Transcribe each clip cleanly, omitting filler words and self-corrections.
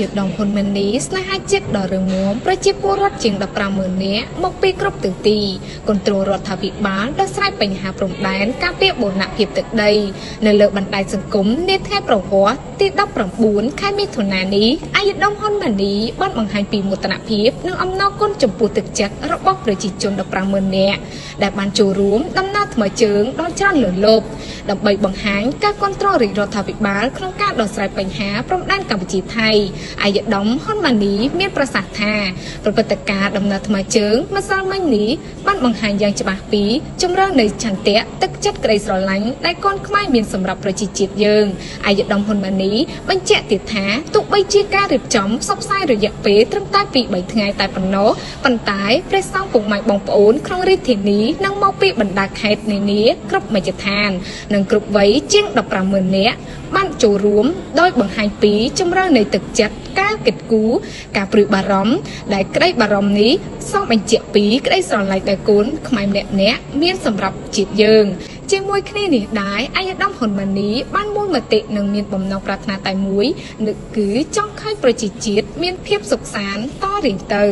យឧត្តមហ៊ុនម៉ាណីស្នេហាជាតិដ៏រឹងមាំប្រជាពលរដ្ឋជាង150,000នាក់មកពីគ្រប់ទិសទីគន្ទ្ររដ្ឋាភិបាលដោះស្រាយបញ្ហាព្រំដែនការពារបូរណភាពទឹកដីនៅលើបណ្ដាញសង្គមនាថ្ងៃប្រហ័សទី19ខែមិថុនានេះឯកឧត្តមហ៊ុនម៉ាណីបានបង្ហាញពីមោទនភាពនិងអំណរគុណចំពោះទឹកចិត្តរបស់ប្រជាជន150,000នាក់ដែលបានចូលរួមដំណើរថ្មើរជើងដ៏ច្រើនលើសលប់ដើម្បីបង្ហាញការគាំទ្ររាជរដ្ឋាភិបាលក្នុងការដោះស្រាយបញ្ហាព្រំដែនកម្ពុជាថៃឯកឧត្តមហ៊ុនម៉ាណីមានប្រសាសន៍ថាប្រព្រឹត្តិការណ៍ដំណើរថ្មើរជើងម្សិលមិញនេះបានបង្ហាញយ៉ាងច្បាស់ពីជំរឿននៃឆន្ទៈទឹកចិត្តក្តីស្រឡាញ់ដែលកូនខ្មែរមានសម្រាប់ប្រជាជាតិយើងឯកឧត្តមហ៊ុនម៉ាណីបញ្ជាក់ទៀតថាទោះបីជាការរៀបចំផ្សព្វផ្សាយរយៈពេលត្រឹមតែ2-3ថ្ងៃតែប៉ុណ្ណោះប៉ុន្តែព្រះសង្ឃពុកម៉ែបងប្អូនក្នុងរាជធានីនិងមកពីបណ្ដាខេត្តនានាគ្រប់មជ្ឈដ្ឋាននិងគ្រប់វ័យជាង150,000នាក់បានចូលរួមដោយបង្ហាញពីជំរឿននៃទឹកចិត្តការគិតគូរការព្រួយបារម្ភដែលក្តីបារម្ភនេះសូមបញ្ជាក់ពីក្តីស្រឡាញ់ដែលកូនខ្មែរម្នាក់ៗមានសម្រាប់ជាតិយើងជាមួយគ្នានេះដែរឯកឧត្តមហ៊ុនម៉ាណីបានមូលមតិនិងមានបំណងប្រាថ្នាតែមួយនោះគឺចង់ឃើញប្រជាជាតិមានភាពសុខសាន្តតរៀងទៅ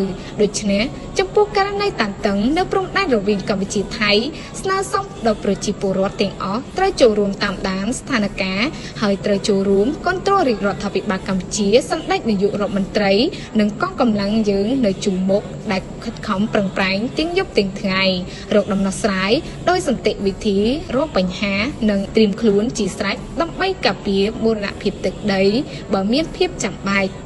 ដូច្នេះចំពោះករណីតានតឹងនៅព្រំដែនរវាងកម្ពុជាថៃស្នើសុំដល់ប្រជាពលរដ្ឋទាំងអស់ត្រូវចូលរួមតាមដានស្ថានភាពហើយត្រូវចូលរួមគាំទ្ររាជរដ្ឋាភិបាលកម្ពុជាសម្ដេចនាយករដ្ឋមន្ត្រីនិងកងកម្លាំងយើងនៅជួរមុខដែលខិតខំប្រឹងប្រែងទាំងយប់ទាំងថ្ងៃរកដំណោះស្រាយដោយសន្តិវិធីរកបញ្ហានិងត្រៀមខ្លួនជាស្រេចដើម្បីការពារបូរណភាពទឹកដីបើមានភាពចាំបាច់។